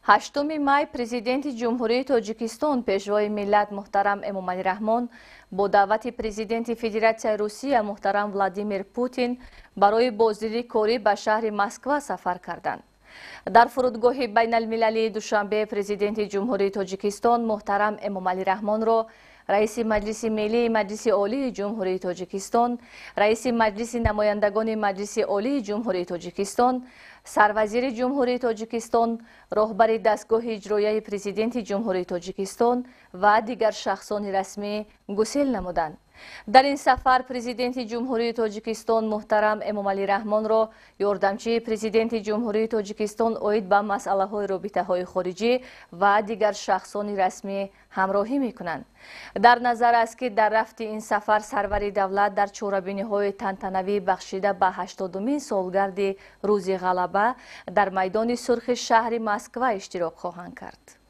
8 май Президенти Ҷумҳурии Тоҷикистон, Пешвои миллат муҳтарам Эмомалӣ Раҳмон бо даъвати Президенти Федератсияи Русия муҳтарам Владимир Путин барои боздиди корӣ ба шаҳри Москва сафар карданд. Дар фурудгоҳи байналмилалии Душанбе Президенти Ҷумҳурии Тоҷикистон муҳтарам Эмомалӣ Раҳмонро Раиси Маҷлиси Миллии Маҷлиси Олии Ҷумҳурии Тоҷикистон, Раиси Маҷлиси Намояндагони Маҷлиси Олии Ҷумҳурии Тоҷикистон, Сарвазири Ҷумҳурии Тоҷикистон, роҳбари дастгоҳи иҷроияи Президенти Ҷумҳурии Тоҷикистон ва дигар шахсони расмӣ гусел намуданд. Дар ин сафар Президенти Ҷумҳурии Тоҷикистон муҳтарам Эмомалӣ Раҳмонро ёрдамчии Президенти Ҷумҳурии Тоҷикистон оид ба масъалаҳои робитаҳои хориҷӣ ва дигар шахсони расмӣ ҳамроҳӣ мекунанд. Дар назар аст, ки дар рафти ин сафар сарвари давлат дар чорабиниҳои тантанавӣ, бахшида ба 80-умин солгарди Рӯзи Ғалаба, дар майдони Сурхи шаҳри Москва иштирок хоҳанд кард.